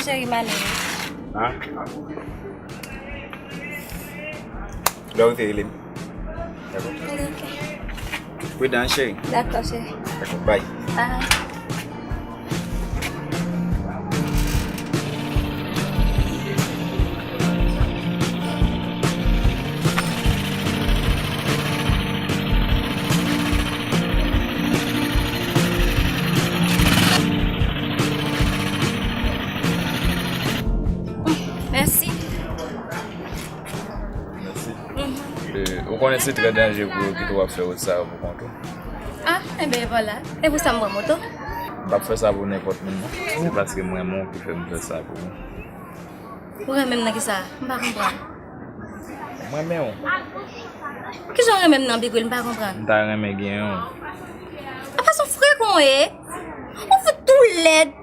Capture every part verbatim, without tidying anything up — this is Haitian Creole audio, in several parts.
Cheri, m ale. An? Lè w rive, rele m. Dakò? Ok. Pridan, cheri. Dakò, cheri. Dakò, bye. Bye. Mèsi. Mèsi. Mhm. E, ou konnen se trè danje pou yo kite w ap fè wout sa yo pou kont ou. Ah, enben, vwala. E pou sa m pran moto? M p ap fè sa pou nenpòt moun, non. Se paske m renmen w ki fè m fè sa pou ou. Ou renmen m nan kisa? M pa konprann. M renmen w. Kijan w renmen m nan, Big Will? M pa konprann. M ta renmen genyen w. A fason frekan w ye. Ou fout tou lèd.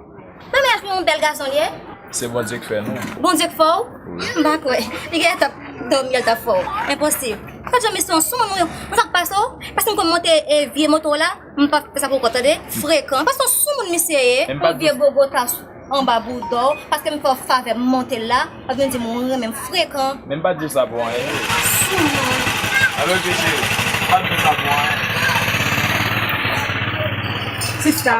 Mèm laj mwen yon bèl gason li ye. Se Bondye k fè nou. Bondye k fè w? Wi. M pa kwè. Li genlè t ap dòmi, l t ap fè w. Enposib. Fòk janm mesye yon sou moun, mwen, mwen sa k pase w? Paske m konn monte e vye moto w la, m p ap fè sa pou kont, tande? Frekan. Paske yon sou moun misye ye. Yon vye bogo tas anba bouda w. Paske m fè w favè, m monte l la. Paske m di m ou renmen m frekan. Men m pa t di sa pou anyen. Sou moun. Alo, Jiji, m pa t di sa pou anyen. Sista,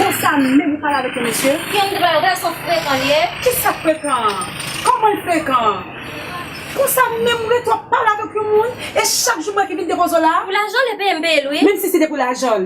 konsa menm ou pale avèk yon mesye? Kiyè m te pale avèk, se yon frekan li ye. Kisa frekan? Kòman l frekan? Konsa menm ou rete w ap pale avèk yon moun, e chak jou mwen ki vin depoze w la? Pou lajan li peye m peye l, wi. Menm si se te pou lajan l.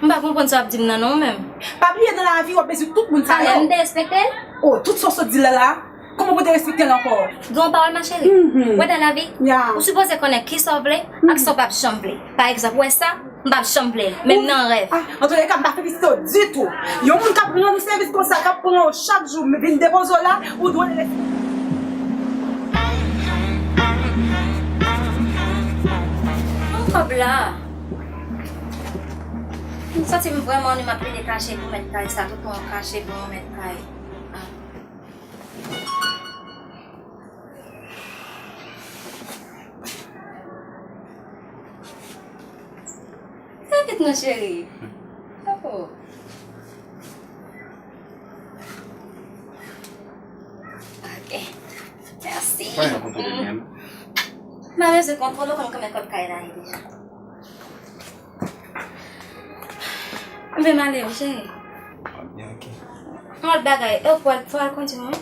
M pa konprann sa w ap di m nan non, menm. Pa bliye nan lavi w ap bezwen tout moun sa yo. Talè m derespekte l? Oh, tout sa w sot di la la, kòman pou derespekte l ankò? Gen yon pawòl, ma chérie. Mhm. Wè dan lavi, ou sipoze konnen kisa w vle ak sa w p ap janm vle. Pa egzanp, wè sa, m p ap janm vle l, menm nan rèv. Ah, antouka, m pa felisite w ditou. Yon moun k ap rann ou sèvis konsa, k ap pran w chak jou, vin depoze w la, ou dwe respekte. Yon kòb la. M santi m vrèman anni, m ap plede kache pou mèt kay sa, toutan w kache pou yon mèt kay. Ah. Fè vit non, cheri. Oh. Ok. Mèsi. Pa gen kontwole menm. M pa bezwen kontwole, ou konn kòman kòb kay la ye deja. M vle m ale wi, cheri. Ah, byen, ok. Yon lòt bagay, e ou pral, pral kondwi mwen?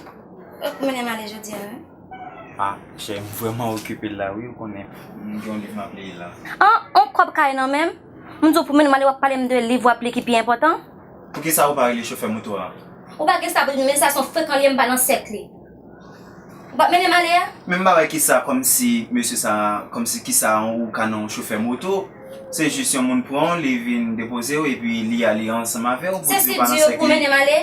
E ou mennen m ale jodi a, wi? Ah, cheri, m vrèman okipe la, wi, ou konnen. M gen yon liv m ap li la. Ah, yon kòb kay nan men m. M di w pou mennen m ale, w ap pale m de liv w ap li ki pi enpòtan. Poukisa ou pa rele chofè moto a? Ou pa gen sa pou di m, men sa se yon frekan li ye, m pa nan sèk li. Ou p ap mennen m ale a? Men m pa wè kisa, kòmsi mesye sa, kòmsi kisa ou ka nan yon chofè moto. Se jis yon moun pran w, li vin depoze w, epi li ale ansanm avè w, pou di w pa nan sèk li. Se si di w pou mennen m ale?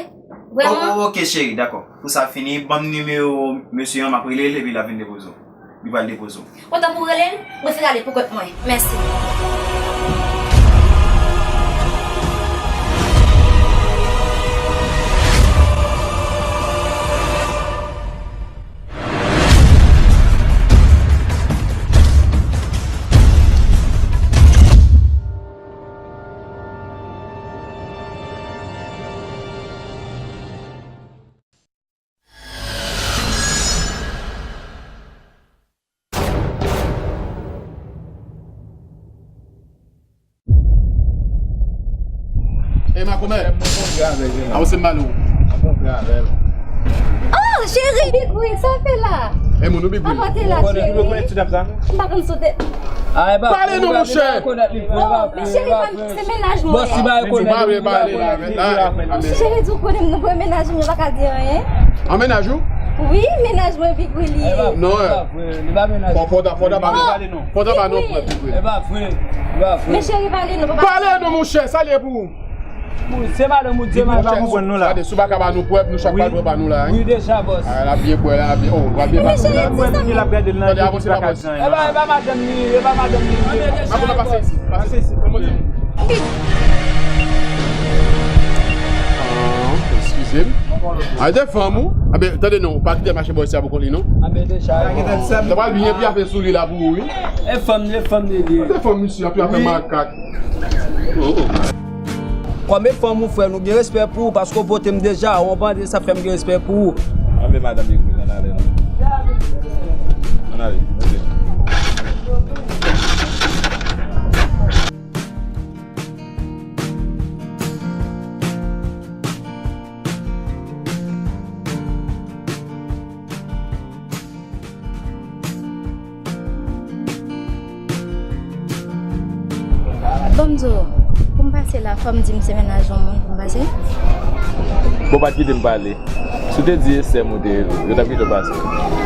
Vrèman? Oh, oh, ok, cheri, dakò. Pou sa fini, ban m nimewo mesye an, m ap rele l, epi l ap vin depoze w. Li pral depoze w. Kontan pou w rele l, m prefere ale pou kont mwen. Mèsi. E makomè. A, ou se m pale w. Oh, cheri, Big Will, sa w fè la? E moun ou Big Will. Avan te la, cheri. M pa konn sote. Pale non, monchè. Oh, men cheri, pa m, se mennaj mwen. Bon, si ba yo konnen, pale, pale la, la. Cheri, di w konnen m nan premye mennaj mwen, yo pa ka di anyen. An mennaj ou? Wi, mennaj mwen, Big Willy. Non, eh. Fò, fò, fò, fò, fò, fò, fò, non, Big Willy. E pa vre, e pa vre. Men cheri, pale non, papa. Pale non, monchè, sa li ye pou ou? Se madanm ou, di madanm ou. Gade, si w pa ka ba nou prèv, nou chak pral pran pa nou la, wi. Wi, deja, bòs. A, l ap byen bwè, l ap byen, oh, l ap byen pase la. Mwen, mwen, l ap gade l nan, li pa ka di anyen. E pa, e pa madanm li, e pa madanm li. Pase isi, pase isi. Ah, eskize m. A, de fanm ou? A ben, tande non, ou pa kite mache bò isi a pou kont li, non? A ben, deja. Sa pral byen, epi afè sou li la pou ou, wi. E fanm, e fanm li ye. De fanm isi, epi afè makak. Oh, oh. Kòm e fanm ou, frè, nou gen respè pou ou, paske w vote m deja, w konprann, e sa fè m gen respè pou ou. Ann men madanm Egri, ann ale non. Ann ale, mesye. Ban m di w, pou m pase la, fò m di m se mennaj yon moun pou m pase. Bon, pa t kite m pale. Si w te di e sè m ou te rele, yo t ap kite w pase.